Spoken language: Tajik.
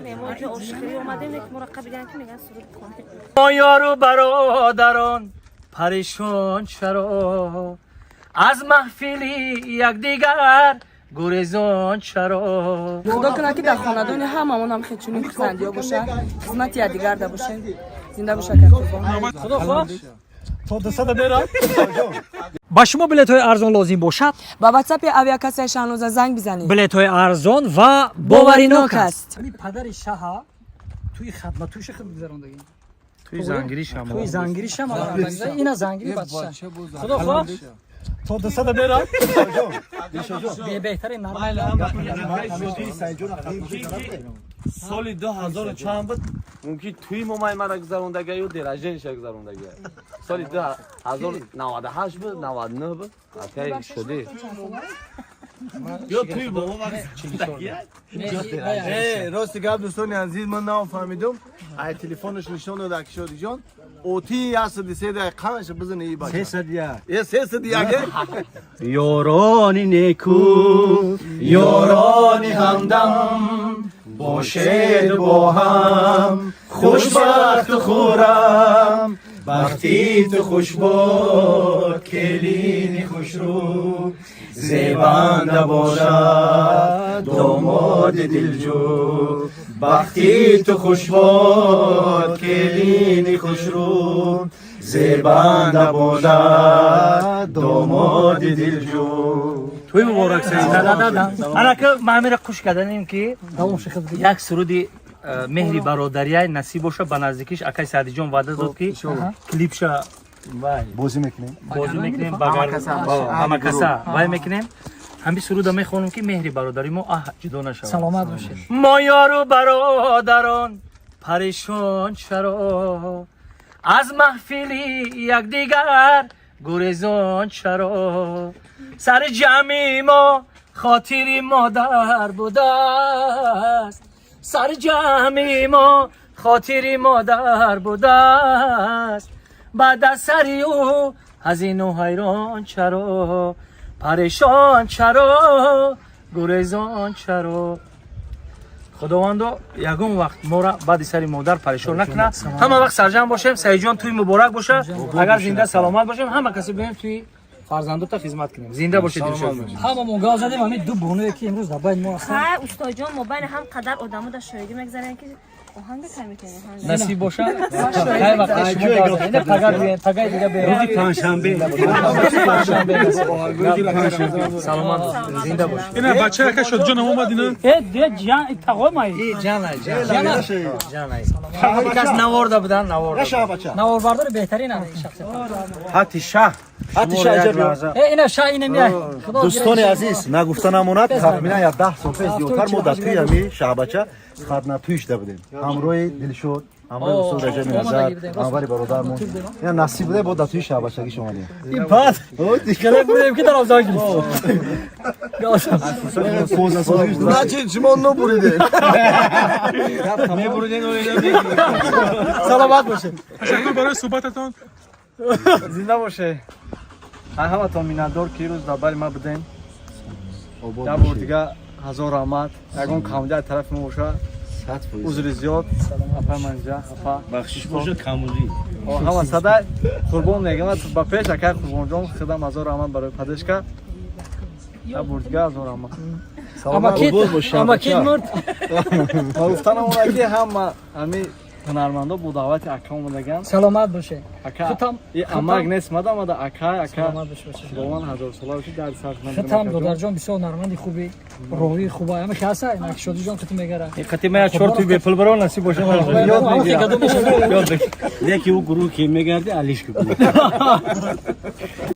Не, мо инҷо ошхӯрӣ омадем, ки моро қабидан, ки меган суруд хонем. Мо ёру бародарон парешон чаро, аз маҳфили якдигар гурезон чаро? Худо кунад, ки дар хонадони ҳамамон ҳам хел чунин хурсандиҳо бошад, хизмати якдигар да бошем. Зинда боша, Қурбон. Худо хоҳ. Ба шумо билетҳои арзон лозим бошад, ба ватсапи авиакассаи Шаҳноза занг бизанед. Билетҳои арзон ва боваринок боваринок аст. Аст. Ҳамин падари шаҳа туи хатматуша хел гузарондагӣ. Туи зангиришам. Туи зангиришам, ина зангири бача, худо хоҳ. То 200 мерам. Беҳтарин. Соли 2000 чанд буд, мумкин туи момай мара гузарондага ё день рождения ша гузарондага. Соли 2098 буд, 99 буд, акай шудӣ ё туи бобо мара. Рости гап, дӯстони азиз, ман нафаҳмидум. Ай телефонаш нишон дод, аки Шодиҷон. Оти 103 да қанша бизани и бача. 301. Е, 301. Ёрони неку, ёрони ҳамдам, бошед бо ҳам хушбахту хуррам. Бахти ту хушбод, келини хушрӯ, зебанда бошад домоди дилҷӯ. Бахти ту хушбод, келини хушрӯ, зебанда бошад домоди дилҷӯ. Туи муборак, Саид. Анака ма ҳамира қуш карданем, ки як суруди меҳри бародарияй насиб боша. Ба наздикиш акай Саъдиҷон ваъда дод, ки клипша вай бозӣ мекунем. Бозӣ мекунем, ҳамакаса вай мекунем. Ҳамин суруда мехонем, ки меҳри бародари мо ҷудо нашавад. Саломат бошед. Мо ёру бародарон парешон чаро, аз маҳфили якдигар гурезон чаро? Сари ҷамъи мо хотири модар будааст, сари ҷамъи мо хотири модар будааст. Баъд аз сари ӯ ҳазину ҳайрон чаро, парешон чаро, гурезон чаро? Худовандо, ягон вақт мора баъди сари модар парешон накунад. Ҳама вақт сарҷамъ бошем. Саидҷон, туи муборак боша. Агар зинда саломат бошем, ҳама касе биёем, туи фарзандота хизмат кунем. Зинда бошед, Дилшод. Ҳамамон гап задем, ҳамин ду бонуе, ки имрӯз дар байни мо ҳастанд. Ҳа, устоҷон, мо байни ҳам қадар одамо дар шоҳидӣ мегзарем, ки оҳанга кай мекунем, оҳанга? Насиб боша, кай вақте шумо гап задем, ина пага биёем, пагаи дига биёем. Рӯзи панҷшанбе. Панҷшанбе. Саломат, зинда бошед. Ина бача яка Шодҷон омад ина. Э, де ҷан тағомай. Ҷанай, ҷанай, кас наворда будан, наворда. Наворбардори беҳтарин ам шахсият. Ҳати шаҳ. Ҳати шаҳ, як ҷа биё. лаҳза. Э, ина ша, ина мия. Дӯстони азиз, нагуфта намонад, тахминан як 10 сол пеш, зиёдтар, мо дар тӯи ҳами шаҳбача хатнатӯй шуда будем, ҳамроҳи Дилшод, ҳамроҳи устод Раҷаби Назар, Анвари бародармон. Ина насиб буде, бо дар тӯи шаҳбачагиш омадем. Ин пас хеле бурем, ки дар авза гирифт. Значит, шумо набуридед. Мебуриден. Саломат бошед. Ташаккур барои суҳбататон. Зинда боше. Ҳаматон миннатдор, ки ирӯз дар бари ма будем. Як бор дига ҳазор раҳмат. Ягон камбуди аз тарафи мо боша, узри зиёд. Апа манҷа, апа. Бахшиш боша камудӣ. Ҳама садай Қурбон мегам ба пеш, акай Қурбонҷон, хидам ҳазор раҳмат барои поддержка. Як бор дига ҳазор раҳмат. Амакит мурд. Ва гуфтанам она, ки ҳама ҳами ҳунармандо бо даъвати ака омадаган. Саломат боше. Ака. Худам. И амак нест, мада ака, ака. Саломат боше. Худованд ҳазорсола боши, дарди сар. Худам, додарҷон, бисёр ҳунарманди хуби, ровии хуба. Ҳама хаса, Шодиҷон хиту мегара. Қати ма чор туи бепул баро, насиб боша. Ёд мегирам. Яке ӯ гурӯҳ ки мегарди, алиш ки.